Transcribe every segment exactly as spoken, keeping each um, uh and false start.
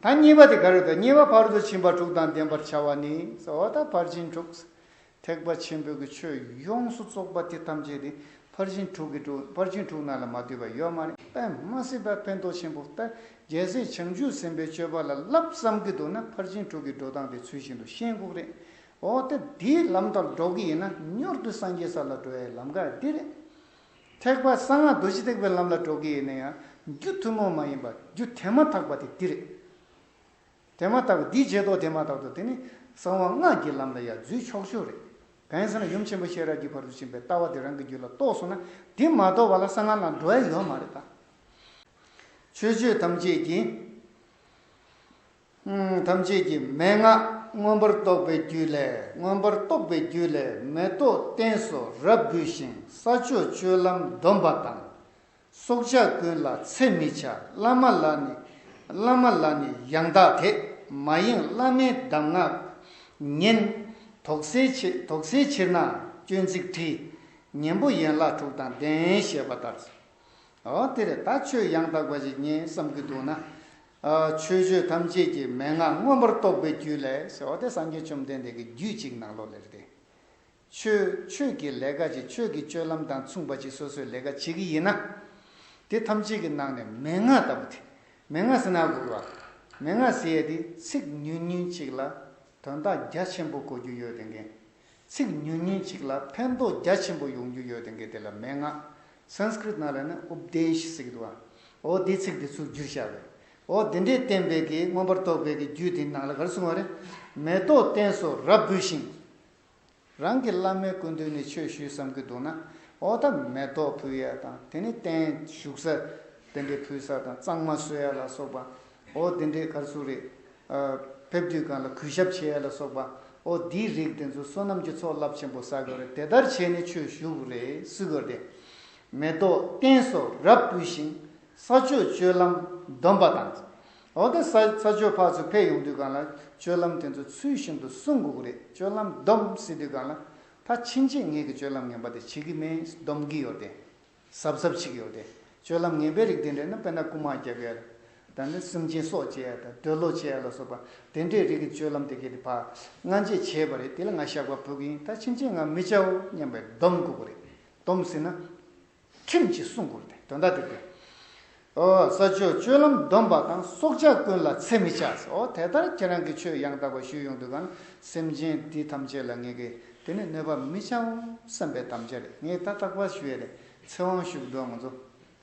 ད་གཉིས་པ་དེ་ག་རེ་རེད། གཉིས་པ་ཕ་རོལ་ཏུ་ཕྱིན་པ་དྲུག་དང་ལྡན་པར་བྱ་བ་ནི་ཟེར་བ་ད་ཕར་ཕྱིན་དྲུག་ཐེག་པ་ཆེན་པོའི་གི་ཆོས་ཡོངས་སུ་རྫོགས་པ་དེ་ཐམས་ཅད་དེ་ཕར་ཕྱིན་དྲུག་གི་གྲོགས། ཕར་ཕྱིན་དྲུག་ནང་ལ་མ་འདུས་པ་ཡོད་མ་རེད། དཔེ་མ་སྲིད་པ་ཕན་ཐོགས་ཆེན་པོ། ད་རྒྱལ་སྲས་བྱང་ཆུབ་སེམས་དཔའི་སྤྱོད་པ་ལ་བསླབ་བསམ་གྱི་འདུག་ན་ཕར་ཕྱིན་དྲུག་གི་འགྲོ་སྟངས་དེ་ཚུལ་བཞིན་དུ་ཤེས་དགོས་རེད། འོ་དེ་དེའི་ལམ་ལྟར་འགྲོ་གི་ཡིན་ན་མྱུར་དུ་སངས་རྒྱས་ས་ལ་འགྲོ་བའི་ལམ་ཁ་འདི་རེད། ཐེག་པ་གསང་སྔགས་རྡོ་རྗེ་ཐེག་པའི་ལམ་ལ་འགྲོ་གི་ཡིན་ན་ཡང་རྒྱུ་ཐུན་མོང་མ་ཡིན་པ་རྒྱུ་དེ་མ་ཐག་པ་དེ་འདི་རེད། དེ་མ་ཐག་པ་འདིའི་རྗེས་ཐོག་དེ་མ་ཐག་ཏུ་དེ་ནི་གསང་བ་སྔགས་ཀྱི་ལམ་ལ་ཡང་འཛུལ་ཆོག་ཆོག་རེད། གང་ཡིན་ཟེར་ན་ཡུམ་ཆེན་པོ་ཤེས་རབ་ཀྱི་ཕ་རོལ་ཏུ་ཕྱིན་པའི་ལྟ་བ་དེ་རང་གི་རྒྱུད་ལ་རྟོགས་སོང་ན་དེ་མ་རྟོགས་པ་ལ་གསང་སྔགས་ལ་འགྲོ་ཡ་ཡོད་མ་རེད་ད། ཆོས་སྤྱོད་ཐམས་ཅད་ཀྱི། ཐམས་ཅད་ཀྱི་མན་ངག་མངོན་པར་རྟོགས་པའི་རྒྱུད་ལས། མངོན་པར་རྟོགས་པའི་རྒྱུད་ལས་མེ་ཏོག་བསྟན་སོགས་རབ་འབུལ་ཞིང་། ས་ཕྱོགས་སྤྱོད་ལམ་སྡོམ་པ་དང་། སྲོག་ཆགས་ཀུན་ལ་འཚེ་མི་བྱ། བླ་མ་ལ་ནི། བླ་མ་ལ་ནི་ཡང་དག་དད། མ་ཡེངས་བླ་མའི་གདམས་ངག་ཉན། དོགས་སེལ་ཆེ། དོགས་སེལ་ཆེ་ན་སྤྱོད་འཇིགས་བྲི། གཉེན་པོ་ཡན་ལག་དྲུག་དང་ལྡན་ཞེས་པ་ལྟར། འོ་དེ་རེད། ད་ཆོས་ཡང་དག་པ་ཞིག་ཉན་བསམ་གྱི་འདུག་ན། ཨ། ཆོས་སྤྱོད་ཐམས་ཅད་ཀྱི་མན་ངག་མངོན་པར་རྟོགས་པའི་རྒྱུད་ལས་ཟེར་བ་དེ་སངས་རྒྱས་བཅོམ་ལྡན་འདས་ཀྱི་རྒྱུད་གཅིག་ནང་ལོགས་ལ་རེད་དེ། ཆོས་ཆོས་ཀྱི་ལས་ཀ་ཅིག་ཆོས་ཀྱི་སྤྱོད་ལམ་དང་མཚུངས་པ་ཅིག་སོ་སོས་ལས་ཀ་བྱེད་ཀྱི་ཡིན་ན། དེ་ཐམས་ཅད་ཀྱི་ནང་ནས་མན་ངག་ལྟ་བུ་དེ། མན་ངག་ཟེར་ན་གོ་གི་བ། མན་ངག་ཟེར་ཡས་དེ་ཚིག་ཉུང་ཉུང་ཅིག་ལ་དོན་དག་རྒྱ་ཆེན་པོ་གོ་རྒྱུ་ཡོད་དེ་འགན། ཚིག་ཉུང་ཉུང་ཅིག་ལ་ཕན་ཐོགས་རྒྱ་ཆེན་པོ་ཡོང་རྒྱུ་ཡོད་དེ་འགན་དེ་ལ་མན་ངག་སཾ་སྐྲྀཏ་ནང་ལ་ནི་ཨུ་པ་དེ་ཤ་ཟེར་གྱི་འདུག་བ། འོ་དེ་ཚིག་དེ་ཚུར་བསྒྱུར་བཞག་པས། འོ་དེ་འདྲས་བསྟན་པའི་གི་མངོན་པར་རྟོགས་པའི་གི་རྒྱུད་དེ་ནང་ལ་ག་རེ་གསུངས་པ་རེད། མེ་ཏོག་བསྟན་སོགས་རབ་འབུལ་ཞིང་། རང་གི་བླ་མའི་སྐུ་མདུན་ནས་ཆོས་ཞུས་བསམ་གྱི་འདུག་ན། འོ་ད་མེ་ཏོག་ཕུལ་ཡ་དང་དེ་ནི་རྟེན་བཞུགས་ས་དེ་འདྲའི་ཕུལ་ས་དང་གཙང་མ་བཟོ་ཡ་ལ་སོགས་པ། འོ་དེ་འདྲའི་གར་སུ་རེད། ཨ། ཕེབས་དུས་གང་ལ་གུས་ཞབས་བྱེད་ཡ་ལ་སོགས་པ། འོ་དེའི་རིགས་དེ་ཚོ་བསོད་ནམས་ཀྱི་ཚོགས་རླབས་ཆེན་པོ་བསགས་དགོས་རེད། དེ་ལྟར་བྱས་ནས་ཆོས་ཞུ་དགོས་རེད་ཟེར་དགོས་རེད། མེ་ཏོག་བསྟན་སོགས་རབ་འབུལ་ཞིང་། ས་ཕྱོགས་སྤྱོད་ལམ་སྡོམ་པ་དང་། འོ་ད་ས་ས་ཕྱོགས་ཕར་ཚུར་ཕེབས་ཡོང་དུས་གང་ལ་སྤྱོད་ལམ་དེ་ཚོ་ཚུལ་བཞིན་དུ་སྲུང་དགོས་ཀྱི་རེད། སྤྱོད་ལམ་སྡོམ་ཟེར་དུས་གང་ལ། ད་ཕྱིན་ཆད་ངེད་ཀྱི་སྤྱོད་ལམ་ངན་པ་དེ་བྱེད་ཀྱི་མེད། སྡོམ་གྱི་ཡོད་དེ། གཟབ་གཟབ་བྱེད་ཀྱི་ཡོད་དེ། སྤྱོད་ལམ་ངན་པའི་རིགས་དེ་འདྲ་ན་དཔེར་ན་རྐུ་མ་རྒྱག་ཡ། ད་ནི་སེམས་ཅན་སྲོག་བཅད་ཡ་དང་འདོད་ལོག་བྱེད་ཡ་ལ་སོགས་པ་དེ་འདྲའི་རིགས་ཀྱི་སྤྱོད་ལམ་དེ་གས་དེ་ཕར་སྔ་རྗེས་བྱས་པ་རེད། དེ་ལ་ང་བཤགས་པ་ཕུལ་གྱི་ཡིན། ད་ཕྱིན་ཆད་ང་མི་བྱའོ་སྙམ་པའི་སྡོམ་དགོས་ཀྱི་རེད། སྡོམ་ཟེར་ན། ཁྲིམས་ཀྱིས་སྲུང་དགོས་རེད། དོན་དག་དེ་རེད། ཨོ། ས་ཕྱོགས་སྤྱོད་ལམ་སྡོམ་པ་དང་། སྲོག་ཆགས་ཀུན་ལ་འཚེ་མི་བྱ་ཟེར། ཨོ་དེ་ལྟར་ཁྱེད་རང་གིས་ཆོས་ཡང་དག་པ་ཞུས་ཡོང་དུས་གང་སེམས་ཅན་འདི་ཐམས་ཅད་ལ་ངེད་ཀྱིས་དེ་ནི་གནོད་པ་མི་བྱའོ་བསམ་པའི་དམ་བཅའ་རེད། ངས་ད་རྟག་པར་ཞུ་ཡས་རེད། ཚེ་དབང་ཞུ་གི་འདུག་ང་ཚོ་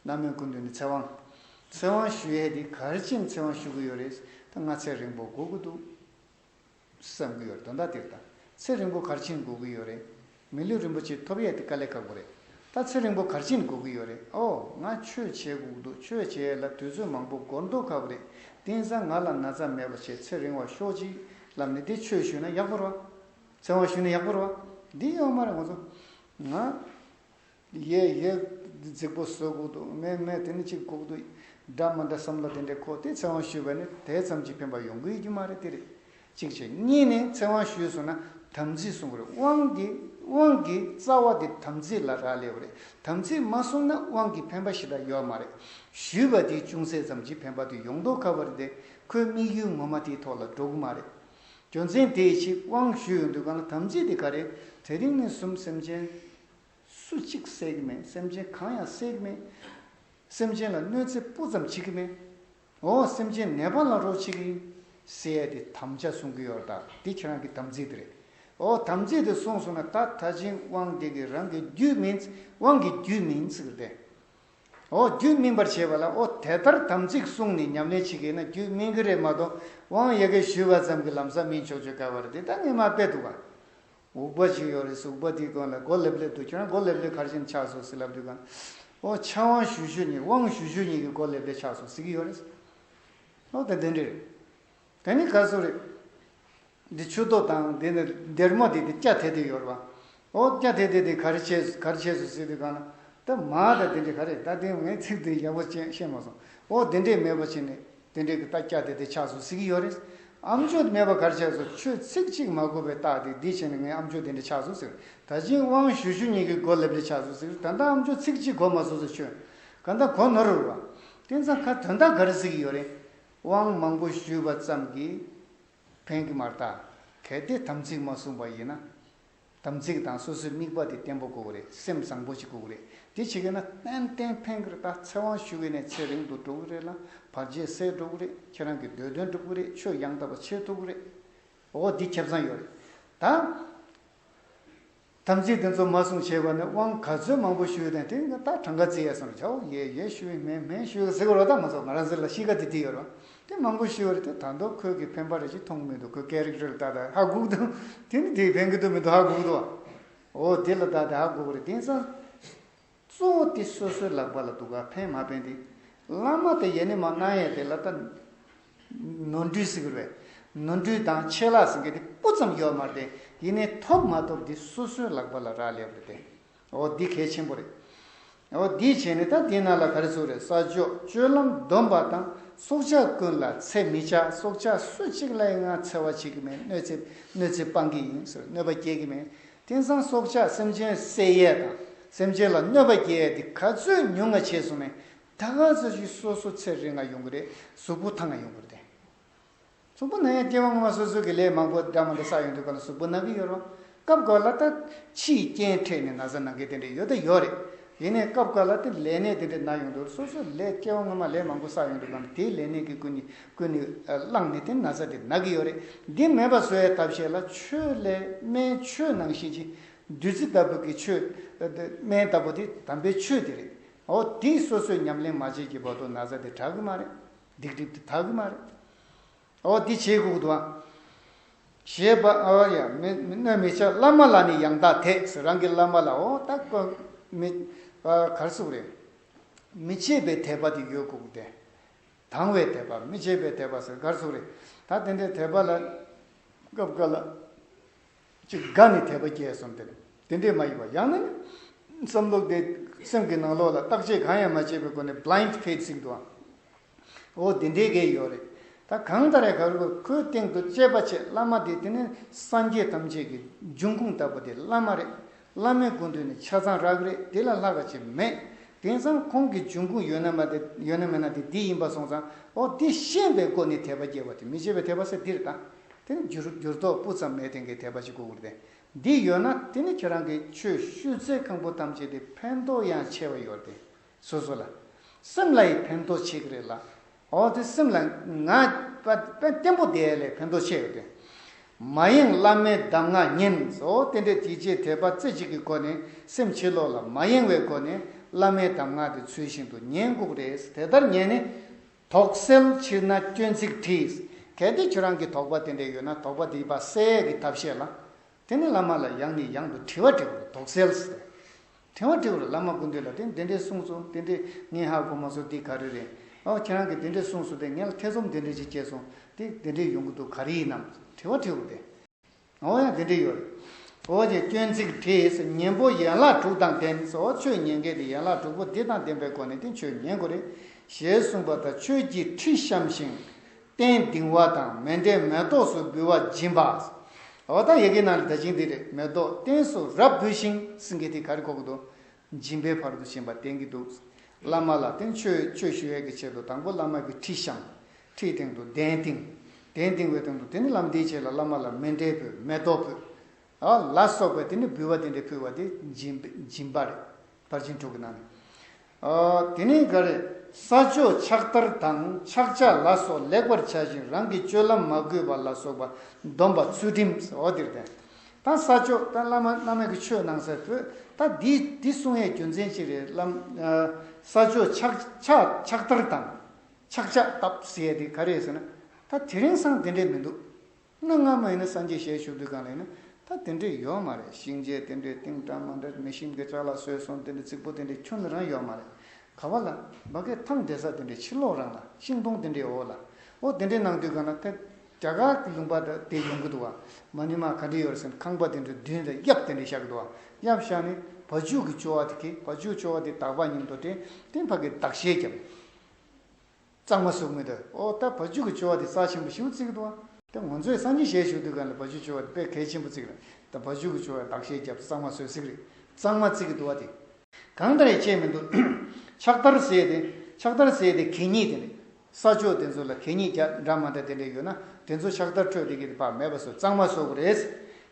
བླ་མའི་སྐུ་མདུན་ནས་ཚེ་དབང་། ཚེ་དབང་ཞུ་ཡས་འདི་ག་རེ་བྱས་ནས་ཚེ་དབང་ཞུ་གི་ཡོད་རེད། ད་ང་ཚེ་རིང་པོ་དགོས་ཀྱི་འདུག་བསམ་གྱི་ཡོད་རེད། དོན་དག་དེ་རེད། ད་ཚེ་རིང་པོ་ག་རེ་བྱས་ནས་དགོས་ཀྱི་ཡོད་རེད། མི་ལུས་རིན་པོ་ཆེ་ཐོབ་ཡས་དེ་དཀའ་ལས་ཁག་པོ་རེད། ད་ཚེ་རིང་པོ་ག་རེ་བྱས་ནས་དགོས་ཀྱི་ཡོད་རེད། ཨོ་ང་ཆོས་བྱེད་དགོས་ཀྱི་འདུག་ཆོས་བྱེད་ཡས་ལ་དུས་ཚོད་མང་པོ་འགོར་མདོག་ཁ་པོ་རེད། དེང་སང་ང་ལ་ན་ཚ་མེད་པ་བྱས་ཚེ་རིང་བ་ཤོག་ཅིག་ལབ་ནས་དེ་ཆོས་ཞུས་ན་ཡག་པོ་རེད་བ། ཚེ་དབང་ཞུས་ན་ཡག་པོ་རེད་བ། འདི་ཡོད་མ་རེད། ང་ཚོ་ང་། ཡས་ཡས་རྫིག་པོ་བཟོ་དགོས་འདུག་མེད་མེད་དེ་ནི་གཅིག་དགོས་འདུག་འདྲ་མི་འདྲ་བསམ་བློ་དེ་འདྲས་འཁོར་ཏེ་ཚེ་དབང་ཞུས་པ་ནི་དེ་ཙམ་གྱིས་ཕན་པ་ཡོང་གི་ཡོད་ཀྱི་མ་རེད། དེ་རེད། གཅིག་བྱས། གཉིས་ནས་ཚེ་དབང་ཞུས་སོང་ན་དམ་ཚིག་སྲུང་དགོས་རེད། དབང་གི་དབང་གི་རྩ་བ་དེ་དམ་ཚིག་ལ་རག་ལས་པ་རེད། དམ་ཚིག་མ་སྲུང་ན་དབང་གི་ཕན་པ་ཞེ་དྲག་ཡོད་མ་རེད། ཞུས་པ་དེ་ཅུང་ཟད་ཙམ་གྱིས་ཕན་པ་དེ་ཡོང་མདོག་ཁ་པོ་རེད་དེ། ཁོའི་དམིགས་ཡུལ་ངོ་མ་དེའི་ཐོག་ལ་འགྲོ་གི་མ་རེད། རྒྱུ་མཚན་དེའི་ཕྱིར་དབང་ཞུས་ཡོང་དུས་གང་ལ་དམ་ཚིག་དེ་ག་རེད། དེ་རིང་ནས་བཟུང་སེམས་ཅན། སུ་གཅིག་བསད་ཀྱི་མེད། སེམས་ཅན་གང་ཡང་བསད་ཀྱི་མེད། སེམས་ཅན་ལ་གནོད་འཚེ་སྤུ་ཙམ་བྱེད་ཀྱི་མེད། འོ་སེམས་ཅན་ནད་པ་ལ་རོགས་བྱེད་ཀྱི་ཡིན་ཟེར་ཡས་དེ་དམ་བཅའ་སྲུང་གི་ཡོད་རེད། ད་དེ་ཁྱེད་རང་གི་དམ་ཚིག་དེ་རེད། འོ་དམ་ཚིག་དེ་སྲུང་སོང་ན་ད་ད་ཕྱིན་དབང་དེ་གི་རང་གི་རྒྱུད་མིན། དབང་གི་རྒྱུད་མིན་ཟེར་གི་རེད། འོ་རྒྱུད་སྨིན་པར་བྱེད་པ་ལ་འོ་དེ་ལྟར་དམ་ཚིག་བསྲུངས་ནས་ཉམས་ལེན་བྱེད་ཀྱི་ཡིན་ན་རྒྱུད་སྨིན་གི་རེད་མ་གཏོགས་དབང་ཡ་གི་ཞུས་པ་ཙམ་གྱིས་ལམ་སང་སྨིན་ཆོག་ཆོག་ག་བ་རེད། དེ་ད་ངས་མ་དཔེ་འདུག་ག་འུག་པ་ཅིག་ཡོད་རེད། འུག་པ་དེའི་སྒང་ལ་མགོ་ལེབ་ལེབ་འདུག་ཁྱོད་རང་མགོ་ལེབ་ལེབ་ག་རེ་བྱས་ནས་ཆགས་སོང་ཟེར་ལབ་དུས་གང་། ཨོ་ཕྱག་དབང་ཞུ་ཞུ་གཉིས། དབང་ཞུ་ཞུ་གཉིས་ཀྱི་མགོ་ལེབ་ལེབ་ཆགས་སོང་ཟེར་གྱི་ཡོད་རེད། ཨོ་དེ་དེ་འདྲ་རེད། དེ་ནི་ག་སུ་རེད། འདི་ཆུ་ཏོ་དང་འདི་ནི་སྡེར་མོ་དེ་དེ་སྐྱ་དེ་དེ་ཡོད་རེད་བ། ཨོ་སྐྱ་དེ་དེ་དེ་ག་རེ་བྱས་ག་རེ་བྱས་སོང་ཟེར་དུས་གང་ལ། ད་མ་ད་དེ་འདྲ་ག་རེ། ད་དེ་ངས་ཚིག་དེ་ཡག་པོ་བྱས་ཤེས་མ་སོང་། ཨོ་དེ་འདྲས་མེད་པ་བྱས་ནས། དེ་འདྲའི་གི་རྟགས་སྐྱ་དེ་དེ་ཆགས་སོང་ཟེར་གྱི་ཡོད་རེད། ཨ་མཆོག་མེད་པ་ག་རེ་ཆགས་སོང་། ཁྱོད་ཚིག་གཅིག་མ་གོ་བའི་རྟགས་དེ་འདི་བྱས་ནས་ངའི་ཨ་མཆོག་དེ་འདྲ་ཆགས་སོང་ཟེར། ད་ཅིང་དབང་ཞུ་ཞུ་གཉིས་ཀྱི་མགོ་ལེབ་ལེབ་ཆགས་སོང་ཟེར། ད་ལྟ་ཨ་མཆོག་ཚིག་གཅིག་གོ་མ་སོང་ཟེར། ཁྱོད་ག་ད་གོ་ནོར་རུ་བ། དེ་ཙང་ཁ་དོན་དག་ག་རེ་ཟེར་གྱི་ཡོད་རེད། དབང་མང་པོ་ཞུས་པ་ཙམ་གྱིས་ཕན་གྱི་མ་རེད་ད། གལ་ཏེ་དམ་ཚིག་མ་བསྲུངས་པ་ཡིན་ན། དམ་ཚིག་དང་སོ་སོའི་དམིགས་པ་དེ་བརྟན་པོ་དགོས་ཀྱི་རེད། སེམས་བཟང་པོ་ཞིག་དགོས་ཀྱི་རེད། དེ་བྱེད་ཀྱི་ན་ཏན་ཏན་ཕན་གྱི་རེད་ད། ཚེ་དབང་ཞུ་གི་ནས་ཚེ་རིང་དུ་འགྲོ་གི་རེད་ལ། བར་ཆད་སེལ་འགྲོ་གི་རེད། ཁྱེད་རང་གི་འདོད་དོན་འགྲུབ་ཀྱི་རེད། ཆོས་ཡང་དག་པ་བྱེད་ཐུབ་ཀྱི་རེད། འོ་འདི་ཁེ་བཟང་ཡོད་རེད་ད། དམ་ཚིག་དེ་ཚོ་མ་བསྲུངས་བྱས་པ་ནི་དབང་ག་ཚོད་མང་པོ་ཞུས་དང་དེ་ད་གྲངས་ཀ་བརྩི་ཡས་སོང་རེད། བྱའོ་ཡས་ཡས་ཞུས་མེད་མེད་ཞུས་ཟེར་གི་རོ། ད་ང་ཚོ་ང་རང་ཚོ་ལ་གཤིས་ཀ་དེ་དེ་ཡོད་རོ། དེ་མང་པོ་ཞུས་རེད། དེ་ད་དུང་ཁོས་ཀྱི་ཕན་པ་རེ་ཞིག་མཐོང་གི་མི་འདུག་ཁོས་ཀེ་རེག་ཊར་ལ་ལྟ་ད་ཧ་གོ་གི་འདུག་དེ་ནི་དེ་ཕན་གི་འདུག་མི་འདུག་ཧ་གོ་གི་འདུག་འོ་དེ་ལ་ལྟ་ད་ཧ་གོ་གི་རེད། དེང་སང་གཙོ་བོ་དེ་སོ་སོའི་ལག་པ་ལ་འདུག་ག་ཕན་མ་ཕན་དེ། བླ་མ་དེ་ཡེ་ནས་མ་གནང་ཡས་དེ་ལ་ལྟ། ནོར་འཁྲུལ་ཟེར་གི་རེད། ནོར་འཁྲུལ་དང་ཆད་ལྷག་ཟེར་མཁན་དེ་སྤུ་ཙམ་ཡོད་མ་རེད་དེ། ཡེ་ནས་ཐོབ་མ་ཐོབ་དེ་སོ་སོའི་ལག་པ་ལ་རག་ལས་པ་རེད་དེ། འོ་འདི་གལ་ཆེན་པོ་རེད། འོ་འདི་བྱས་ནས་ད་འདི་ནང་ལ་ག་རེ་ཟེར་རེད། ས་ཕྱོགས་སྤྱོད་ལམ་སྡོམ་པ་དང་སྲོག་ཆགས་ཀུན་ལ་འཚེ་མི་བྱ། སྲོག་ཆགས་སུ་གཅིག་ལ་ཡང་ང་འཚེ་བ་བྱེད་ཀྱི་མེད། གནོད་འཚེ་གནོད་འཚེ་སྤང་གི་ཡིན་ཟེར། གནོད་པ་སྐྱེལ་གྱི་མེད། དེང་སང་སྲོག་ཆགས་སེམས་ཅན་བསད་ཡས་དང་སེམས་ཅན་ལ་གནོད་པ་སྐྱེལ་ཡས་དེ་ག་ཚོད་ཉུང་ང་བྱས་སོང་ནས་ད་ག་ཚོད་ཅིག་སོ་སོ་ཚེ་རིང་ང་ཡོང་གི་རེད། གཟུགས་པོ་ཐང་ང་ཡོང་གི་རེད་དེ། གཟུགས་པོ་ན་ཡང་སྐྱེ་བ་སྔོན་མ་སོ་སོ་གི་ལས་མང་པོ་འདྲ་མི་འདྲ་བསགས་ཡོང་དུས་ག་ལ་གཟུགས་པོ་ན་གི་ཡོད་རེད། སྐབས་འགའ་ལ་ད་ཕྱིའི་རྐྱེན་འཕྲད་ནས་ན་ཚ་ན་མཁན་དེ་འདྲ་ཡོད་ད་ཡོད་རེད། ཡིན་ནའི་སྐབས་འགའ་ལ་དེ་ལས་གནས་དེ་འདྲ་ན་ཡོང་དུས་སོ་སོ་ལས་སྐྱེ་བ་སྔོན་མ་ལས་མང་པོ་བསགས་ཡོང་དུས་ག་ལ་དེའི་ལས་གནས་ཀྱི་ཀུན་ནས་ཀུན་ནས་བསླངས་ནས་དེ་ན་ཚ་དེ་ན་གི་ཡོད་རེད། འདི་མེད་པ་བཟོ་ཡའི་ཐབས་ཤེས་ལ་ཆོས་ལས་སྨན་ཆོས་ནང་བཞིན་གྱི་བདུད་རྩི་ལྟ་བུ་གི་ཆོས། སྨན་ལྟ་བུ་དེ་དམ་པའི་ཆོས་དེ་རེད། འོ་དེ་སོ་སོས་ཉམས་ལེན་མ་བྱས་ཀྱི་བར་དུ་ན་ཚ་དེ་དྲག་གི་མ་རེད། སྡིག་སྒྲིབ་དེ་དག་གི་མ་རེད། འོ་འདི་བྱེད་དགོས་ཀྱི་འདུག་ཨ། ཞེས་པ། ཨ་ཡ་མི་མི་གནོད་མི་བྱ། བླ་མ་ལ་ནི་ཡང་དག་དད་ཟེར། རང་གི་བླ་མ་ལ་འོ་ད་ཀོ་མི་ཨ་ག་རེ་ཟེར་དགོས་རེད། མི་ཕྱེད་པའི་དད་པ་དེ་ཡོད་དགོས་ཀྱི་དེ། དང་བའི་དད་པ། མི་ཕྱེད་པའི་དད་པ་ཟེར་ག་རེ་ཟེར་དགོས་རེད། ད་དེ་འདྲའི་དད་པ་ལ་སྐབས་འགའ་ལ་ཅིག་དགའ་ནས་དད་པ་སྐྱེས་སོང་དེ། དེ་འདྲས་མ་ཡིན་པ་ཡང་ན་ནི་བསམ་བློ་དེ་སེམས་ཀྱི་ནང་ལོགས་ལ་བརྟག་དཔྱད་གང་ཡང་མ་བྱས་པའི་སྒོ་ནས་blind faith་ཟེར་གྱི་འདུག་ཨ། འོ་དེ་འདྲའི་གི་ཡོད་རེད། ད་གང་ལྟར་ཡང་ག་རེ་ཁོའི་སྟེང་དུ་དཔྱད་པ་བྱེད། བླ་མ་དེ་དེ་ནི་སངས་རྒྱས་ཐམས་ཅད་ཀྱི་འབྱུང་ཁུངས་ལྟ་བུ་དེ་བླ་མ་རེད། བླ་མའི་སྐུ་མདུན་ནས་ཆ་ཚང་རག་གི་རེད། དེ་ལས་ལྷག་པ་ཅིག་མེད། དེང་སང་ཁོང་གི་འབྱུང་ཁུངས་ཡོད་ན་མ་དེ་ཡོད་ན་མེད་ན་དེ་འདི་ཡིན་པ་སོང་ཙང་། འོ་དེ་ཤེས་པའི་སྒོ་ནས་དད་པ་སྐྱེ་བ་དེ་མི་ཕྱེད་པའི་དད་པ་ཟེར་འདི་རེད་ད། དེ་ནི་འགྱུར་འགྱུར་ལྡོག་སྤུ་ཙམ་མེད་དེ་འགའི་དད་པ་ཅིག་དགོས་ཀྱི་རེད་དེ། འདི་ཡོད་ན་དེ་ནི་ཁྱེད་རང་གི་ཆོས་ཞུ་ཚེ་གང་པོ་ཐམས་ཅད་དེ་ཕན་ཐོགས་ཡང་ཆེ་བ་ཡོད་རེད་དེ། སོ་སོ་ལ། སེམས་ལ་ཡི་ཕན་ཐོགས་ཆེ་གི་རེད་ལ། འོ་དེ་སེམས་ལ་ང་དཔེ་བརྟན་པོ་བསྡད་ལས་ཕན་ཐོགས་ཆེ་ཡོད་དེ། མ་ཡེངས་བླ་མའི་གདམས་ངག་ཉན། འོ་དེ་འདྲའི་དེ་རྗེས་དད་པ་རྩེ་གཅིག་གི་སྒོ་ནས་སེམས་ཕྱི་ལོགས་ལ་མ་ཡེངས་པའི་སྒོ་ནས་བླ་མའི་གདམས་ངག་དེ་ཚུལ་བཞིན་དུ་ཉན་དགོས་རེད། དེ་ལྟར་ཉན་ནས་དོགས་སེལ་ཕྱིར་ན་སྐྱོན་ཚིག་དྲིས། གལ་ཏེ་ཁྱོད་རང་གི་དོགས་པ་དེ་འདྲ་ཡོད་ན་དོགས་པ་དེ་ཕར་སེལ་ཡས་ཀྱི་ཐབས་ཤེས་ལ། དེ་ནི་བླ་མ་ལ་ཡང་ནས་ཡང་དུ་དྲི་བ་དྲི་དགོས་རེད། དོགས་སེལ་ཟེར། དྲི་བ་དྲི་དགོས་རེད། བླ་མ་སྐུ་མདུན་ལ་དེ་འདི་འདྲས་གསུངས་སོང་། དེ་འདྲས་ངས་ཧ་གོ་མ་སོང་། འདི་ག་རེ་རེད། ཨོ་ཁྱེད་རང་གིས་དེ་འདྲས་གསུངས་སོང་། དེ་ངས་ལ་ཐེ་ཚོམ་དེ་འདྲས་ཅིག་སྐྱེས་སོང་། དེ་དེ་འདྲས་ཡོང་གི་འདུག་ག་རེ་ཡིན་ནམ། དྲི་བ་དྲི་དགོས་རེད། འོ་ཡང་དེ་འདྲས་ཡོད་རེད། འོ་དེ་སྐྱོན་ཚིག་དྲིས། ཉན་པོ་ཡན་ལག་དྲུག་དང་ལྡན། འོ་ཆོས་ཉན་མཁན་དེ་ཡན་ལག་དྲུག་པོ་འདི་དང་ལྡན་པའི་སྒོ་ནས་དེ་ཆོས་ཉན་དགོས་རེད། ཞེས་གསུངས་པ་ལྟར་ཆོས་ཀྱི་ཁྲིད་བཤམས་ཤིང་། སྟན་གདིང་བ་དང་མཎྜལ་མེ་ཏོག་སོགས་འབུལ་བ་སྦྱིན་པ། འོ་ད་ཡ་གི་ནང་ལ་ད་ཅིང་འདི་རེད། མེ་ཏོག་སྟན་སོགས་རབ་འབུལ་ཞིང་ཟེར་མཁན་དེ་ག་རེ་གོ་གི་འདུག་སྦྱིན་པའི་བར་དུ་ཕྱིན་པ་བསྟན་གྱི་འདུག་བླ་མ་ལ་བརྟེན་ཆོས་ཆོས་ཞུ་ཡས་ཀྱི་ཆེད་དུ་དང་པོ་བླ་མ་གི་ཁྲི་བཤམས། ཁྲིའི་སྟེང་དུ་གདན་བཏིང་། གདན་བཏིང་བའི་སྟེང་དུ་དེ་ནི་ལམ་འདིའི་ཆེད་ལ་བླ་མ་ལ་མཎྜལ་ཕུལ། མེ་ཏོག་ཕུལ། ཨ་ལ་སོགས་པའི་དེ་ནི་འབུལ་བ་དེ་འདྲ་ཕུལ་བ་དེ་སྦྱིན་སྦྱིན་པ་རེད། ཕར་ཕྱིན་དྲུག་གི་ནང་ནས། ཨ་དེ་ནས་ག་རེ། ས་ཕྱོགས་ཕྱག་བསྟར་དང་ཕྱག་རྒྱ་ལ་སོགས་ལེགས་པར་བྱ་ཞིང་རང་གི་སྤྱོད་ལམ་མ་གུས་པ་ལ་སོགས་པ་སྡོམ་པ་ཚུལ་ཁྲིམས་འོ་དེར་བསྟན། ད་ས་ཕྱོགས་ད་བླ་མ་བླ་མ་གི་ཆོས་གནང་ས་བོད་ད་འདི་འདི་གསུང་ཡས་རྒྱུ་མཚན་ཅི་རེད་བླ་མ། ས་ཕྱོགས་ཕྱག་ཕྱག་ཕྱག་བསྟར་དང་ཕྱག་རྒྱ་བཏབ་ཟེར་ཡས་དེ་ག་རེ་ཟེར་ན། ད་དེ་རིང་སང་དེ་འདྲས་མི་འདུག་གནའ་སྔ་མ་ཡིན་ན་སངས་རྒྱས་ཞལ་བཞུགས་དུས་སྒང་ལ་ཡིན་ན་ད་དེ་འདྲས་ཡོད་མ་རེད། ཤིང་ཆས་དེ་འདྲས་ཏིང་ཀྲང་མ་འདྲ་མེ་ཤིན་གྱི་ལྕགས་ལ་བཟོས་སོང་། དེ་འདྲས་རྫིག་པོ་དེ་འདྲས་ཁྱོན་ནས་རང་ཡོད་མ་རེད། ག་བ་ལ་འབའ་གས་ཐང་བསྡད་ས་དེ་འདྲས་ཕྱི་ལོགས་རང་ལ་ཤིང་སྡོང་དེ་འདྲས་འོག་ལ་འོ་དེ་འདྲས་གནང་དུས་སྒང་ལ་དེ་རྒྱ་གར་གྱི་ལུང་པ་དེ་ཡོང་གི་འདུག་བ། མ་ཎི་མ་ག་འདྲས་ཡོད་རེད་ཟེར་ན་ཁང་པ་དེ་འདྲས་མདུན་ལ་གཡབ་དེ་འདྲས་བཞག་གི་འདུག་བ། གཡབ་བཞག་ནས་བ་ཕྱུགས་ཀྱི་ཅོ་བ་དེ་གི་བ་ཕྱུགས་ཅོ་བ་དེ་དག་པ་ཉིད་དུ་དྲན་ཏེ་ཕ་གི་བདག་གཞས་བརྒྱབ། གཙང་མ་བཟོ་གི་མི་འདུག་ཨོ་ད་བ་ཕྱུགས་ཀྱི་ཅོ་བ་དེ་རྩ་ཆེན་པོ་ཞེ་པོ་བརྩི་གི་འདུག་ཨ། ད་ང་ཚོས་སངས་རྒྱས་ཞལ་བཞུགས་དུས་སྒང་ལ་བ་ཕྱུགས་ཅོ་བ་དེ་དཔེ་གལ་ཆེན་པོ་བརྩི་གི་རེད། ད་བ་ཕྱུགས་ཀྱི་ཅོ་བ་བདག་གཞས་བརྒྱབ་གཙང་མ་བཟོས་ཟིག་རེད། གཙང་མ་བརྩི་གི་འདུག་ཨ། དེ་གང་ལྟར་ཡང་བྱས་མི་འདུག་ཕྱག་བསྟར་ཟེར་ཏེ་ཕྱག་བསྟར་ཟེར་ཏེ་གད་སྙིགས་དེ་རེད། ས་ཕྱོགས་དེ་ཚོ་ལ་གད་སྙིགས་རྒྱ་འདྲ་མ་འདྲ་དེ་འདྲ་ཡོད་ན་དེ་ཚོ་ཕྱག་དར་འཕྲོས་དེ་གི་ཕར་མེད་པ་བཟོ་གཙང་མ་བཟོ་དགོས་རེད།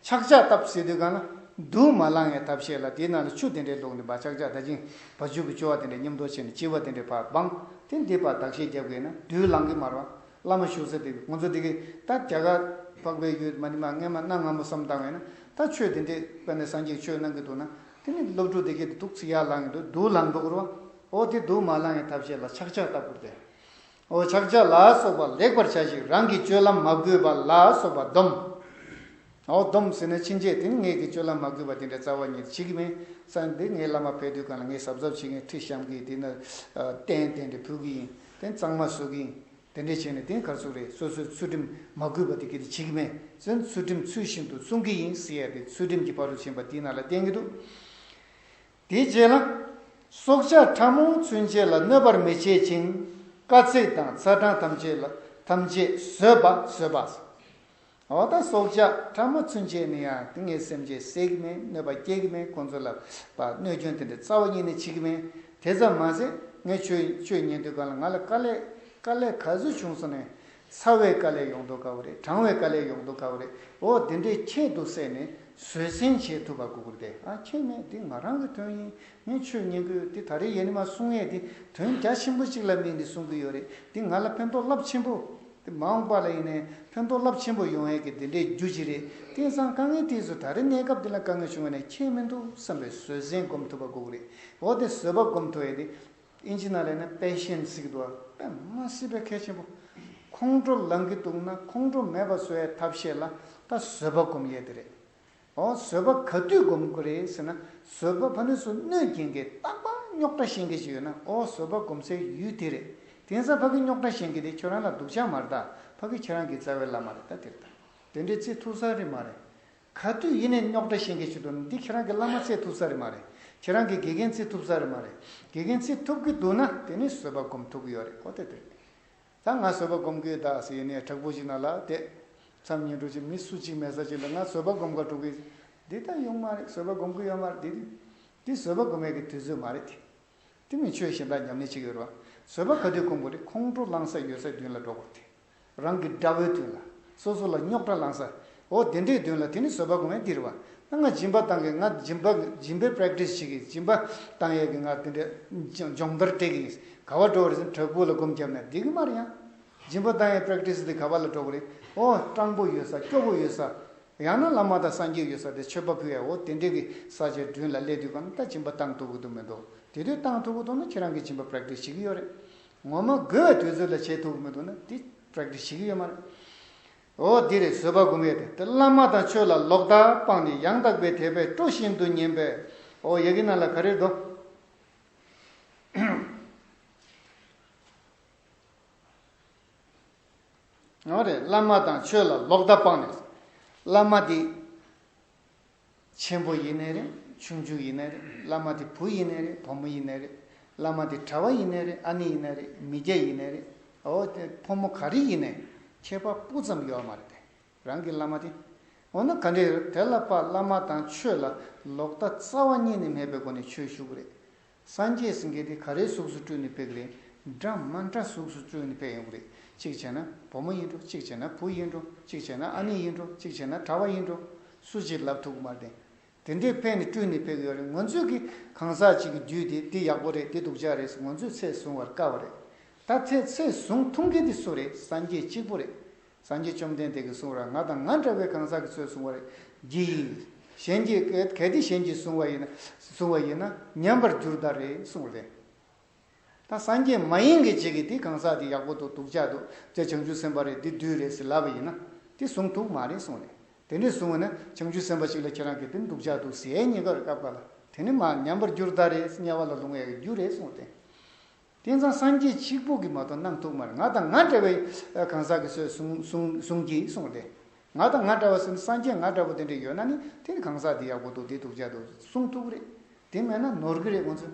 ཕྱག་ཕྱག་བཏབ་ཟེར་དུས་གང་ལ་དུག་མ་ལངས་ཡའི་ཐབས་ཤེས་ལ་དེའི་ནང་ལ་ཆུ་དེ་འདྲའི་བླུགས་ནས་ཕར་ཕྱག་ཕྱག་ད་ཅིང་བ་ཕྱུགས་ཀྱི་ཅོ་བ་དེ་འདྲ་མཉམ་དུ་བྱས་ནས་ལྕི་བ་དེ་འདྲ་ཕར་སྦང་དེ་འདི་ཕར་བརྟག་དཔྱད་རྒྱབ་དགོས་ན་དུག་ལངས་གི་མ་རེད་བ། བླ་མ་བཞུགས་ས་དེ་ང་ཚོ་དེ་གི་ད་རྒྱ་གར་འཕགས་པའི་ཡུལ་མ་ནི་མ་སྔས་མ་གནའ་སྔ་མོ་བསམ་བཏང་བས་ན་ད་ཆོས་དེ་འདྲས་དཔེར་ན་སངས་རྒྱས་ཆོས་གནང་གི་འདུག་ན་དེ་ནི་སློབ་ཕྲུག་དེ་གས་དེ་ཐུགས་ཚིག་ཡར་ལངས་གི་འདུག་དུག་ལངས་འགྲོ་གི་རེད་བ། འོ་དེ་དུག་མ་ལངས་ཡའི་ཐབས་ཤེས་ལ་ཕྱག་ཕྱག་བཏབ་དགོས་ཏེ། འོ་ཕྱག་ཕྱག་ལ་སོགས་པ་ལེགས་པར་བྱ་ཞིང་རང་གི་སྤྱོད་ལམ་མ་གུས་པ་ལ་སོགས་པ་སྡོམ། འོ་སྡོམ་ཟེར་ན་ཕྱིན་ཆད་དེ་ནི་ངེད་ཀྱི་སྤྱོད་ལམ་མ་གུས་པ་དེ་འདྲ་རྩ་བ་ཉིད་བྱེད་ཀྱི་མེད། ས་འདི་ངའི་བླ་མ་ཕེབས་དུས་གང་ལ་ངས་གཟབ་གཟབ་བྱེད་མཁན་ཁྲི་བཤམས་ཀྱི་དེ་ན་རྟེན་རྟེན་འདྲ་ཕུལ་གྱི་ཡིན། དེ་གཙང་མ་བཟོ་གི་ཡིན། དེ་འདྲས་བྱས་ནས་དེ་གར་ཚུགས་རེད། སོ་སོའི་ཚུལ་ཁྲིམས་མ་གུས་པ་དེ་གི་དེ་བྱེད་ཀྱི་མེད་ཟེར་ན་ཚུལ་ཁྲིམས་ཚུལ་བཞིན་དུ་སྲུང་གི་ཡིན་ཟེར་ཡ་དེ་ཚུལ་ཁྲིམས་ཀྱི་ཕ་རོལ་ཕྱིན་པ་དེའི་ནང་ལ་བསྟན་གྱི་འདུག་དེའི་རྗེས་ལ། སྲོག་ཆགས་ཕྲ་མོ་ཚུན་ཆད་ལ་གནོད་པར་མི་བྱེད་ཅིང་དཀའ་ཚེགས་དང་ཚ་གྲང་ཐམས་ཅད་ལ་ཐམས་ཅད་བཟོད་པ་བཟོད་པ། འོ་ད་སྲོག་ཆགས་ཕྲ་མོ་ཚུན་ཆད་ནི་ཡང་དེ་ངའི་སེམས་ཅན་བསད་ཀྱི་མེད། གནོད་པ་སྐྱེལ་གྱི་མེད། ཁོང་ཚོ་ལ་པ་གནོད་སྐྱོན་དེ་འདྲ་རྩ་བ་ཉིད་ནས་བྱེད་ཀྱི་མེད། དེ་ཙམ་མ་ཟད་ངས་ཆོས་ཆོས་ཉན་དུས་གང་ལ་ང་ལ་དཀའ་ལས་དཀའ་ལས་ག་ཚོད་བྱུང་སོང་ནས་ཚ་བའི་དཀའ་ལས་ཡོང་མདོག་དཀའ་བ་རེད། གྲང་བའི་དཀའ་ལས་ཡོང་མདོག་དཀའ་བ་རེད། འོ་དེ་འདྲས་ཁྱད་དུ་བསད་ནས་བཟོད་བསྲན་བྱེད་ཐུབ་པ་དགོས་ཀྱི་རེད་དེ། ཨ་ཁྱད་མེད། འདི་ང་རང་གི་དོན་ཡིན། ངས་ཆོས་ཉན་དགོས། འདི་ད་རེས་ཡེ་ནས་མ་གསུང་ཡས་འདི་དོན་རྒྱ་ཆེན་པོ་གཅིག་ལ་དམིགས་ནས་གསུང་གི་ཡོད་རེད། འདི་ང་ལ་ཕན་ཐོགས་རླབས་ཆེན་པོ། དེ་མ་འོངས་པ་ལ་ཡིན་ནའི་ཕན་ཐོགས་རླབས་ཆེན་པོ་ཡོང་ཡས་ཀྱི་འདི་འདྲའི་རྒྱུ་ཅིག་རེད། དེང་སང་དཀའ་ངལ་དེ་ཚོ་ད་རེས་གནས་སྐབས་འདི་ལ་དཀའ་ངལ་བྱུང་བ་ནས་ཁྱད་མི་འདུག་བསམ་པའི་བཟོད་བསྲན་སྒོམ་ཐུབ་པ་དགོས་ཀྱི་རེད། འོ་དེ་བཟོད་པ་སྒོམ་ཐུབ་ཡས་དེ་ཨིན་ཇི་ནང་ལ་ཡིན་ན་པེ་ཤེན་སི་ཟེར་གྱི་འདུག་བ། དཔེ་མ་སྲིད་པའི་གལ་ཆེན་པོ། ཁོང་ཁྲོ་ལངས་ཀྱི་འདུག་ན་ཁོང་ཁྲོ་མེད་པ་བཟོ་ཡས་ཐབས་ཤེས་ལ་ད་བཟོད་པ་སྒོམ་ཡས་དེ་རེད། འོ་བཟོད་པ་ག་དུས་སྒོམ་དགོས་རེད་ཟེར་ན། བཟོད་པ་ཕ་ནུས་སུ་གནོད་སྐྱེལ་མཁན་རྟག་པར་རྙོག་དྲ་བཤད་མཁན་ཞིག་ཡོད་ན་འོ་བཟོད་པ་སྒོམ་སའི་ཡུལ་དེ་རེད། དེང་སང་ཕ་གི་རྙོག་དྲ་བཤད་མཁན་དེ་ཁྱོད་རང་ལ་སྡུག་ཅག་མ་རེད་ད། ཕ་གི་ཁྱེད་རང་གི་རྩ་བའི་བླ་མ་རེད་ད། དེ་རེད་ད། དེ་འདྲའི་བརྩི་ཐུབ་ས་རེད་མ་རེད། ག་དུས་ཡིན་ནའི་རྙོག་དྲ་བཤད་མཁན་ཞིག་འདུག་ན་འདི་ཁྱེད་རང་གི་བླ་མ་བརྩི་ཐུབ་ས་རེད་མ་རེད། ཁྱེད་རང་གི་དགེ་རྒན་བརྩི་ཐུབ་ས་རེད་མ་རེད། དགེ་རྒན་བརྩི་ཐུབ་ཀྱི་འདུག་ན་དེ་ནི་བཟོད་པ་སྒོམ་ཐུབ་ཀྱི་ཡོད་རེད། འོ་དེ་དེ་རེད། ད་ང་བཟོད་པ་སྒོམ་གྱི་ཡོད་ད་ཟེར་ཡིན་ནའི་དྲག་པོ་ཞིག་ནང་ལ་བསྡད། མཚམས་ཉིན་དྲུག་ཅིག་མི་སུ་གཅིག་མེད་ས་ཅིག་ལ་ང་བཟོད་པ་སྒོམ་ག་འགྲོ་གི། འདི་ལྟ་ཡོང་མ་རེད། བཟོད་པ་སྒོམ་གི་ཡོད་མ་རེད། འདི་འདི་བཟོད་པ་སྒོམ་ཡས་ཀྱི་དུས་ཚོད་མ་རེད་དེ། དེ་མིན་ཆོས་གཞན་དག་ཉམས་ལེན་བྱེད་ཀྱི་ཡོད་རེད་བ། བཟོད་པ་ག་དུས་སྒོམ་དགོས་རེད། ཁོང་ཁྲོ་ལངས་ས་ཡོད་ས་མདུན་ལ་འགྲོ་དགོས་རེད་དེ། རང་གི་དགྲ་བོའི་མདུན་ལ། སོ་སོ་ལ་རྙོག་དྲ་ལངས་ས། འོ་དེ་འདྲའི་མདུན་ལ་དེ་ནི་བཟོད་པ་སྒོམ་ཡས་འདི་རེད་བ། ད་ང་སྦྱིན་པ་བཏང་གི། ང་སྦྱིན་པ་སྦྱིན་པའི་པྲེག་ཊི་སི་བྱེད་ཀྱི། སྦྱིན་པ་བཏང་ཡས་ཀྱི་ང་དེ་འདྲའི་སྦྱོང་བརྡར་སྤྲད་ཀྱི་ཡིན། ག་བ་འགྲོ་བ་རེད་ཟེར་ན་དྲག་པོ་ལ་སྒོམ་བརྒྱབ་ན་འགྲིག་གི་མ་རེད་ཡ། སྦྱིན་པ་བཏང་ཡས་པྲེག་ཊི་སི་དེ་ག་བ་ལ་འགྲོ་གི་རེད། ཨོ་སྤྲང་པོ་ཡོད་ས། སྐྱོ་པོ་ཡོད་ས། ཡང་ན་བླ་མ་དང་སངས་རྒྱས་ཡོད་ས་དེ་མཆོད་པ་ཕུལ་ཡས། འོ་དེ་འདྲའི་གི་ས་ཆའི་མདུན་ལ་སླེབས་དུས་གང་ད་སྦྱིན་པ་བཏང་ཐུབ་ཀྱི་འདུག་མི་འདུག་དེ་དུས་བཏང་ཐུབ་ཀྱི་འདུག་ན་ཁྱེད་རང་གིས་སྦྱིན་པ་པྲེག་ཊི་སི་བྱེད་ཀྱི་ཡོད་རེད། ངོ་མ་དགོས་པའི་དུས་ཚོད་ལ་བྱེད་ཐུབ་ཀྱི་མི་འདུག་ན་དེ་པྲེག་ཊི་སི་བྱེད་ཀྱི་ཡོད་མ་རེད། འོ་འདི་རེད། བཟོད་པ་སྒོམ་ཡས་དེ། དེ་བླ་མ་དང་ཆོས་ལ་ལོག་ལྟ་སྤངས་ནས་ཡང་དག་པའི་དད་པས་སྤྲོ་བཞིན་དུ་ཉན་པས། འོ་ཡ་གི་ནང་ལ་ག་རེ་འདུག་འོ་རེད། བླ་མ་དང་ཆོས་ལ་ལོག་ལྟ་སྤངས་ནས། བླ་མ་དེ་ཆེན་པོ་ཡིན་ནའི་རེད། ཆུང་ཆུང་ཡིན་ནའི་རེད། བླ་མ་དེ་བུ་ཡིན་ནའི་རེད། བུ་མོ་ཡིན་ནའི་རེད། བླ་མ་དེ་གྲྭ་བ་ཡིན་ནའི་རེད། ཨ་ནེ་ཡིན་ནའི་རེད། མི་སྐྱ་ཡིན་ནའི་རེད། འོ་དེ་ཕོ་མོ་ག་རེ་ཡིན་ནའི་ཁྱད་པར་སྤུ་ཙམ་ཡོད་མ་རེད་དེ། རང་གི་བླ་མ་དེ། འོ་ན་ག་འདྲས་རེད། དེ་ལ་ཕར་བླ་མ་དང་ཆོས་ལ་ལོག་ལྟ་རྩ་བ་ཉིད་ནས་མེད་པའི་སྒོ་ནས་ཆོས་ཞུ་གི་རེད། སངས་རྒྱས་ཟེར་མཁན་དེ་ག་རེའི་གཟུགས་སུ་སྤྲུལ་ནས་ཕེབས་ཀྱི་རེད། འདྲ་མ་འདྲ་གཟུགས་སུ་སྤྲུལ་ནས་ཕེབས་ཡོང་གི་རེད། གཅིག་བྱས་ན་བུ་མོ་ཡིན་འགྲོ། གཅིག་བྱས་ན་བུ་ཡིན་འགྲོ། གཅིག་བྱས་ན་ཨ་ནེ་ཡིན་འགྲོ། གཅིག་བྱས་ན་གྲྭ་བ་ཡིན་འགྲོ། སུ་གཅིག་ལབ་ཐུབ་ཀྱི་མ་རེད་དེ། དེ་འདྲའི་ཕན་ནས་སྤྲུལ་ནས་ཕེབས་ཀྱི་ཡོད་རེད། ང་ཚོས་ཀྱི་གང་ཟག་ཅིག་གི་རྒྱུད་དེ་འདི་ཡག་པོ་རེད། འདི་སྡུག་ཅག་རེད་ཟེར་ང་ཚོས་ཚད་བཟུང་བར་དཀའ་བ་རེད། ད་ཚད་ཚད་བཟུང་ཐུབ་མཁན་དེ་སུ་རེད། སངས་རྒྱས་གཅིག་པུ་རེད། སངས་རྒྱས་བཅོམ་ལྡན་འདས་ཀྱིས་གསུངས་ར། ང་དང་ང་འདྲ་བའི་གང་ཟག་གིས་ཚོད་བཟུང་བ་རེད། གཞན་གྱིས་གལ་ཏེ་གཞན་གྱིས་བཟུང་བ་ཡིན་ན། བཟུང་བ་ཡིན་ན་ཉམས་པར་འགྱུར་ད་རེད་གསུངས་རེད། ད་སངས་རྒྱས་མ་ཡིན་གྱི་ཅིག་གིས་དེ་གང་ཟག་དེ་ཡག་པོ་འདུག་སྡུག་ཅག་འདུག་དེ་བྱང་ཆུབ་སེམས་དཔའ་རེད། དེ་བདུད་རེད་ཟེར་ལབ་པ་ཡིན་ན་དེ་བཟུང་ཐུབ་མ་རེད་གསུངས་རེད། དེ་འདྲས་བཟུང་བ་ན་བྱང་ཆུབ་སེམས་དཔའ་ཞིག་ལ་ཁྱེད་རང་གིས་དེ་སྡུག་ཅག་འདུག་ཟེར་ཉེན་ཁ་རེད། སྐབས་འགའ་ལ་དེ་ནི་མ་ཉམས་པར་འགྱུར་ད་རེད། དམྱལ་བ་ལ་ལྷུང་བའི་རྒྱུ་རེད་གསུངས་ཏེ། དེང་སང་སངས་རྒྱས་གཅིག་པུ་གིས་མ་གཏོགས་གནང་ཐུབ་མ་རེད། ང་དང་ང་འདྲ་བའི་གང་ཟག་གིས་ཚོད་བཟུང་བཟུང་བཟུང་གི་གསུངས་ཏེ། ང་དང་ང་འདྲ་བ་ཟེར་ན་སངས་རྒྱས་ང་འདྲ་བོ་དེ་འདྲ་ཡོད་ན་ནི་དེ་ནི་གང་ཟག་དེ་ཡག་པོ་འདུག་དེ་སྡུག་ཅག་འདུག་གསུང་ཐུབ་ཀྱི་རེད། དེ་མེད་ན་ནོར་གྱི་རེད་ང་ཚོ།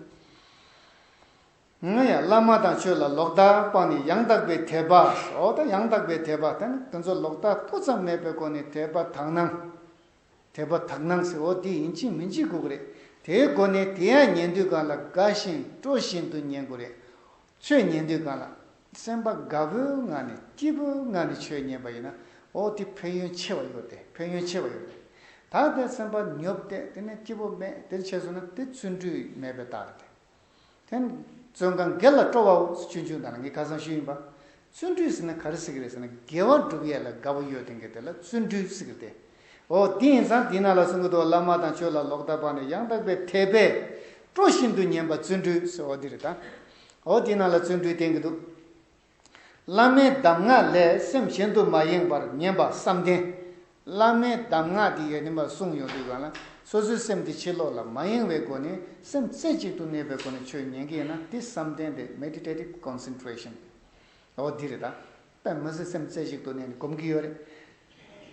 ང་ཡང་བླ་མ་དང་ཆོས་ལ་ལོག་ལྟ་སྤངས་ནས་ཡང་དག་པའི་དད་པ། འོ་ད་ཡང་དག་པའི་དད་པ་དེ་ནི་དེ་ཚོ་ལོག་ལྟ་སྤུ་ཙམ་མེད་པའི་སྒོ་ནས་དད་པ་དག་སྣང་། དད་པ་དག་སྣང་ཟེར་འོ་དེ་ཡིན་གཅིག་མིན་གཅིག་དགོས་ཀྱི་རེད། དེའི་སྒོ་ནས་དེ་ཡང་ཉན་དུས་གང་ལ་དགའ་བཞིན་སྤྲོ་བཞིན་དུ་ཉན་དགོས་རེད། ཆོས་ཉན་དུས་གང་ལ། སེམས་པ་དགའ་པོའི་ངང་ནས་སྐྱིད་པོའི་ངང་ནས་ཆོས་ཉན་པ་ཡིན་ན། འོ་དེ་ཕན་ཡོན་ཆེ་བ་ཡོད་དེ། ཕན་ཡོན་ཆེ་བ་ཡོད་དེ། ད་དེ་སེམས་པ་ཉོབ་སྟེ་དེ་ནས་སྐྱིད་པོ་མེད་དེ་བྱས་སོང་ན་དེ་བརྩོན་འགྲུས་མེད་པའི་རྟགས་རེད་དེ། དེ་བརྩོན་གང་དགེ་ལ་སྤྲོ་བའོ་ཞེས་ཆུང་ཆུང་དང་ལ་ངས་ཁ་སང་ཞུས་ཡིན་པ། བརྩོན་འགྲུས་ཟེར་ན་ག་རེ་ཟེར་གི་རེད་ཟེར་ན། དགེ་བ་སྒྲུབ་ཡས་ལ་དགའ་པོ་ཡོད་དེ་འགའ་དེ་ལ་བརྩོན་འགྲུས་ཟེར་གི་རེད་དེ། འོ་དེ་ཡིན་ཙང་དེའི་ནང་ལ་གསུང་གི་འདུག། བླ་མ་དང་ཆོས་ལ་ལོག་ལྟ་སྤངས་ནས་ཡང་དག་པའི་དད་པས་སྤྲོ་བཞིན་དུ་ཉན་པ་བརྩོན་འགྲུས་ཟེར། འོ་དེ་རེད་ད། འོ་དེའི་ནང་ལ་བརྩོན་འགྲུས་བསྟན་གི་འདུག། བླ་མའི་གདམས་ངག་ལས་སེམས་གཞན་དུ་མ་ཡེངས་པར་ཉན་པ་བསམ་གཏན། བླ་མའི་གདམས་ངག་དེ་ཡོད་ནི་མ་གསུངས་ཡོང་དུས་གང་ལ་སོ་སོའི་སེམས་དེ་ཕྱི་ལོགས་ལ་མ་ཡེངས་པའི་སྒོ་ནས་སེམས་རྩེ་གཅིག་ཏུ་གནས་པའི་སྒོ་ནས་ཆོས་ཉན་གི་ཡིན་ན་དེ་བསམ་གཏན་དེ་མེ་ཌི་ཊེ་ཊིབ་ཀོན་སེན་ཊྲེ་ཤན། འོ་འདི་རེད་ད། དཔེ་མི་སྲིད་སེམས་རྩེ་གཅིག་ཏུ་གནས་ནས་སྒོམ་གི་ཡོད་རེད།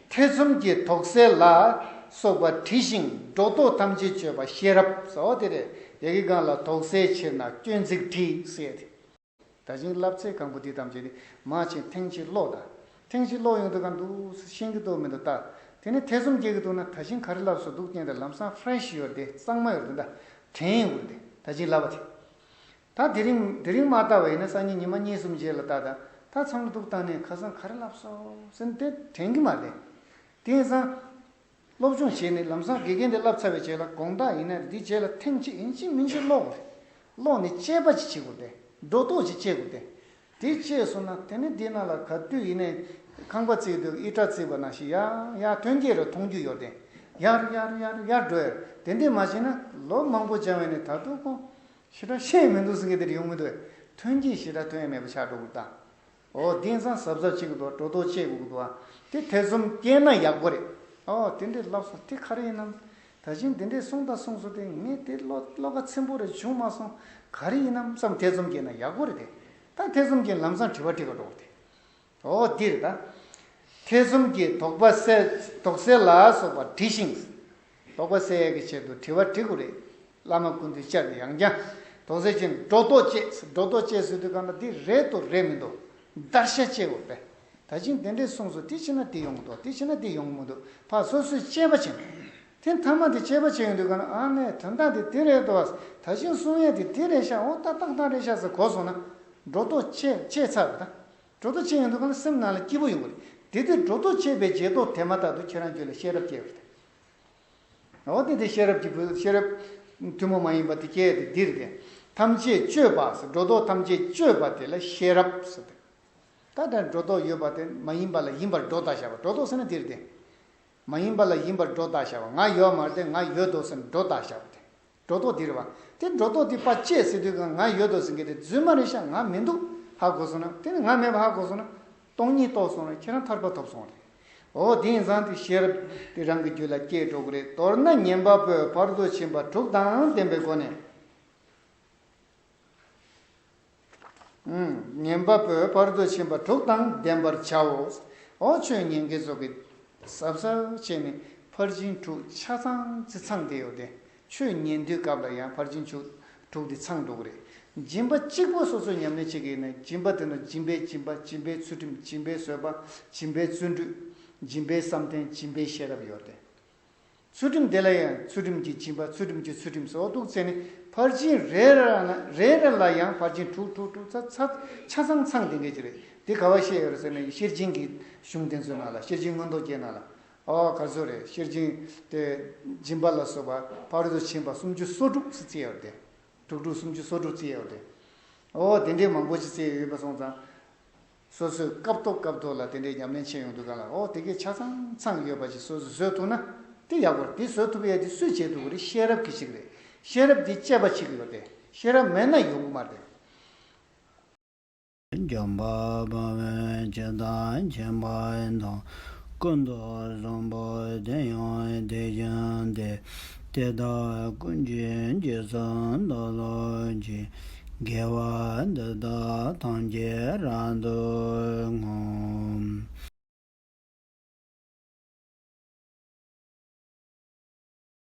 ཐེ་ཚོམ་གྱི་དོགས་སེལ་ལ་སོགས་པ་དྲི་ཞིང་སྒྲོ་འདོགས་ཐམས་ཅད་གཅོད་པ་ཤེས་རབ་ཟེར་བ་དེ་རེད། ཡ་གི་གང་ལ་དོགས་སེལ་ཕྱིར་ན་སྐྱོན་འཛུགས་དྲི་ཟེར་ཏེ། ད་ཅིང་བསླབ་ཚེ་གང་པོ་འདི་ཐམས་ཅད་ནི་མ་ཆེན་ཐེངས་གཅིག་ཀློག་དང་། ཐེངས་གཅིག་ཀློག་ཡོང་དུས་གང་འདུག་ཤེས་ཀྱི་འདུག་མི་འདུག་ལྟ། དེ་ནས་ཐེ་ཚོམ་སྐྱེ་གི་འདུག་ན་ད་ཅིང་ག་རེ་ལབ་སོ་འདུག་ཀྱང་དེ་ལམ་སང་ཕ་རེ་ཤི་ཡོད་དེ་གཙང་མ་ཡོད་དེ་འདྲ་དྲན་ཡོང་གི་རེད་དེ་ད་ཅིང་ལབ་པ་དེ། ད་དེ་རིང་དེ་རིང་མ་ལྟ་བ་ཡིན་ན་སང་ཉིན་ཉི་མ་གཉིས་གསུམ་རྗེས་ལ་ལྟ་ད་ད་ཚང་མ་འདུག་བཏང་ནས་ཁ་སང་ག་རེ་ལབ་སོ་ཟེར་ནས་དེ་དྲན་གི་མ་རེད། དེ་ཡིན་ཙང་། སློབ་སྦྱོང་བྱས་ནས་ལམ་སང་དགེ་རྒན་དེ་བསླབ་ཚར་བའི་རྗེས་ལ་དགོངས་དག་ཡིན་ན་རེད་དེའི་རྗེས་ལ་ཐེངས་གཅིག་ཡིན་གཅིག་མིན་གཅིག་ཀློག་དགོས་རེད། ཀློག་ནས་དཔྱད་པ་ཅིག་བྱེད་དགོས་རེད། སྒྲོ་འདོགས་ཅིག་བཅད་དགོས་རེད། དེ་བཅད་སོང་ན་དེ་ནས་འདི་ནང་ལ་ག་དུས་ཡིན་ནའི་ཁང་པ་བརྩིགས་དུས་ཨི་ཊ་བརྩིགས་པ་ནང་བཞིན་ཡར་ཡར་ཐོན་སྐྱེད་རུ་མཐོང་རྒྱུ་ཡོད་རེད། ཡར་ཡར་ཡར་ཡར་འགྲོ་ཡ་རེད། དེ་འདྲས་མ་བྱས་ན་ལོ་མང་པོ་སྦྱང་བས་ནས་ད་དུང་ཁོང་ཞེ་དྲག་ཤེས་མི་འདུག་ཟེར་མཁན་དེ་འདྲ་ཡོང་གི་འདུག། ཐོན་སྐྱེད་ཞེ་དྲག་ཐོན་ཡ་མེད་པ་ཆགས་འགྲོ་གི་འདུག་ད། འོ་དེང་སང་གཟབ་གཟབ་བྱེད་དགོས་འདུག། སྒྲོ་འདོགས་བཅད་དགོས་འདུག། དེ་ཐེ་ཚོམ་སྐྱེས་ན་ཡག་པོ་རེད། འོ་དེ་འདྲས་ལབ་སོང་དེ་ག་རེ་ཡིན་ནམ། ད་གཞན་དེ་འདྲས་གསུངས་ད་གསུངས་སོང་དེ་ངས་དེ་བློ་བློ་ཁ་ཚིམ་པོ་རེ་བྱུང་མ་སོང་། ག་རེ་ཡིན་ནམ་བསམ་ཐེ་ཚོམ་སྐྱེས་ན་ཡག་པོ་རེད་དེ། ད་ཐེ་ཚོམ་སྐྱེས་ལམ་སང་དྲི་བ་དྲི་ག་འགྲོ་གི་རེད། འོ་འདི་རེད་ད། ཐེ་ཚོམ་གྱི་དོགས་པ་སེལ་དོགས་སེལ་ལ་སོགས་པ་དྲི་ཞིང་། དོགས་པ་སེལ་ཡས་ཀྱི་ཆེད་དུ་དྲི་བ་དྲི་དགོས་རེད། བླ་མ་སྐུ་མདུན་བཅར་ནས་ཡང་བསྐྱར་དོགས་སེལ་ཅན་སྒྲོ་འདོགས་བཅད། སྒྲོ་འདོགས་བཅད་ཟེར་དུས་གང་ལ་འདི་རེད་དོ་རེད་མི་འདུག། བརྡར་ཤ་བཅད་དགོས་པས། ད་ཅིང་དེ་འདྲས་གསུངས་སོ་དེ་བྱས་ན་དེ་ཡོང་གི་འདུག། དེ་བྱས་ན་དེ་ཡོང་གི་མི་འདུག། ཕར་སོ་སོས་དཔྱད་པ་བྱེད། དེ་མཐའ་མ་དེ་དཔྱད་པ་བྱེད་ཡོང་དུས་གང་ལ་ཨ་ནེ་དོན་དག་དེ་དེ་རེད་དོ། ད་ཅིང་གསུང་ཡས་དེ་དེ་རེད་ཤག། འོ་ད་ཏག་ཏག་རེད་ཤག་ཟེར་གོ་སོང་ན། སྒྲོ་འདོགས་བཅད་བཅད་ཚར་བ་དང་། སྒྲོ་འདོགས་བཅད་ཡོང་དུས་གང་ལ་སེམས་ནང་ལ་སྐྱིད་པོ་ཡོང་གི་རེད། དེ་དུས་སྒྲོ་འདོགས་བཅད་པའི་རྗེས་ཐོག་དེ་མ་ཐག་ཏུ་ཁྱེད་རང་རྒྱུད་ལ་ཤེས་རབ་སྐྱེ་བ་རེད། འོ་དེ་དེ་ཤེས་རབ་ཀྱི་བུ་ཤེས་རབ་ཐུན་མོང་མ་ཡིན་པ་དེ་སྐྱེ་དེ་འདིར་དེ། ཐམས་ཅད་གཅོད་པ་ཟེར། སྒྲོ་འདོགས་ཐམས་ཅད་གཅོད་པ་དེ་ལ་ཤེས་རབ་ཟེར་ཏེ། ད་ལྟ་སྒྲོ་འདོགས་ཡོད་པ་དེ་མ་ཡིན་པ་ལ་ཡིན་པར་སྒྲོ་བཏགས་བཞག་པ། སྒྲོ་འདོགས་ཟེར་ན་འདིར་དེ། མ་ཡིན་པ་ལ་ཡིན་པར་སྒྲོ་བཏགས་བཞག་པ། ང་ཡོད་མ་རེད་དེ་ང་ཡོད་དོ་ཟེར་ནས་སྒྲོ་བཏགས་བཞག་པ་དེ། སྒྲོ་འདོགས་འདི་རེད་བ། དེ་སྒྲོ་འདོགས་འདི་ཕར་བཅད་ཟེར་དུས་གང་ང་ཡོད་དོ་ཟེར་མཁན་དེ་རྫུན་མ་རེད་ཤག། ང་མི་འདུག་ཧ་གོ་སོང་ན། དེ་ནི་ང་མེད་པ་ཧ་གོ་སོང་ན། སྟོང་ཉིད་རྟོགས་སོང་ན་ཁྱེད་རང་ཐར་པ་ཐོབ་སོང་རེད། འོ་དེ་ཡིན་ཙང་དེ་ཤེས་རབ་དེ་རང་གི་རྒྱུད་ལ་སྐྱེས་འགྲོ་གི་རེད། མདོར་ན་ཉན་པ་པོས་ཕར་ཚུར་ཕྱིན་པ་དྲུག་དང་ལྡན་པའི་སྒོ་ནས། ཉན་པ་པོས་ཕར་ཚུར་ཕྱིན་པ་དྲུག་དང་ལྡན་པར་བྱའོ། འོ་ཆོས་ཉན་མཁན་ཚོ་གིས་གཟབ་གཟབ་བྱས་ནས་ཕར་ཕྱིན་དྲུག་ཆ་ཚང་ཅིག་ཚང་བསྡད་ཡོད་དེ། ཆོས་ཉན་དུས་སྐབས་ལ་ཡང་ཕར་ཕྱིན་དྲུག་དྲུག་དེ་ཚང་འགྲོ་གི་རེད། སྦྱིན་པ་གཅིག་པོ་སོ་སོས་ཉམས་ལེན་བྱེད་ཀྱི་ཡིན་ན་སྦྱིན་པ་དེ་ནི་སྦྱིན་པའི་སྦྱིན་པ། སྦྱིན་པའི་ཚུལ་ཁྲིམས། སྦྱིན་པའི་བཟོད་པ། སྦྱིན་པའི་བརྩོན་འགྲུས། སྦྱིན་པའི་བསམ་གཏན། སྦྱིན་པའི་ཤེས་རབ་ཡོད་དེ། ཚུལ་ཁྲིམས་དེ་ལ་ཡང་ཚུལ་ཁྲིམས་ཀྱི་སྦྱིན་པ། ཚུལ་ཁྲིམས་ཀྱི་ཚུལ་ཁྲིམས་སོགས་འདུག་བྱས་ནས་ཕར་ཕྱིན་རེ་རེ་ལ་རེ་རེ་ལ་ཡང་ཕར་ཕྱིན་དྲུག་དྲུག་དྲུག་ཚ་ཚ་ཆ་ཚང་ཚང་བསྡད་མཁན་ཅིག་རེད། འདི་ག་བ་བཤད་ཡོད་རེད་ཟེར་ན་ཤེར་ཕྱིན་གྱི་གཞུང་དེ་ཚོའི་ནང་ལ། ཤེར་ཕྱིན་མངོན་རྟོགས་རྒྱན་ནང་ལ། ཨོ་ག་ཚོད་རེད། ཤེར་ཕྱིན་དེ་སྦྱིན་པ་ལ་སོགས་པ་ཕ་རོལ་ཏུ་ཕྱིན་པ་སུམ་ཅུ་སོ་དྲུག་ཙམ་བརྩིས་ཡོད་རེད་དེ། དྲུག་དྲུག་སུམ་ཅུ་སོ་དྲུག་བརྩིས་ཡོད་རེད་དེ། ཨོ་དེ་འདྲའི་མང་པོ་ཅིག་བརྩིས་ཡོད་པ་སོང་ཙང་། སོ་སོའི་སྐབས་ཐོག་སྐབས་ཐོག་ལ་དེ་འདྲའི་ཉམས་ལེན་བྱེད་ཡོང་དུས་གང་ལ་ཨོ་དེ་གའི་ཆ་ཚང་ཚང་ཡོད་པ་ཅིག་སོ་སོས་བཟོས་ཐུབ་ན་དེ་ཡག་པོ་རེད། དེ་བཟོ་ཐུབ་ཡས་དེ་སུས་བྱེད་ཐུབ་ཀྱི་རེད། ཤེས་རབ་ཀྱིས་ཤིག་རེད། ཤེས་རབ་དེ་དཔྱད་པ་བྱེད་ཀྱི་ཡོད་དེ། ཤེས་རབ་མེད་ན་ཡོང་གི་མ་རེད། འཇམ་དཔལ་དཔའ་བོས་ཇི་ལྟར་མཁྱེན་པ་དང་། ཀུན་ཏུ་བཟང་པོ་དེ་ཡང་དེ་བཞིན་ཏེ། དེ་དག་ཀུན་གྱི་རྗེས་སུ་བདག་སློབ་ཅིང་། དགེ་བ་འདི་དག་ཐམས་ཅད་རབ་ཏུ་བསྔོ།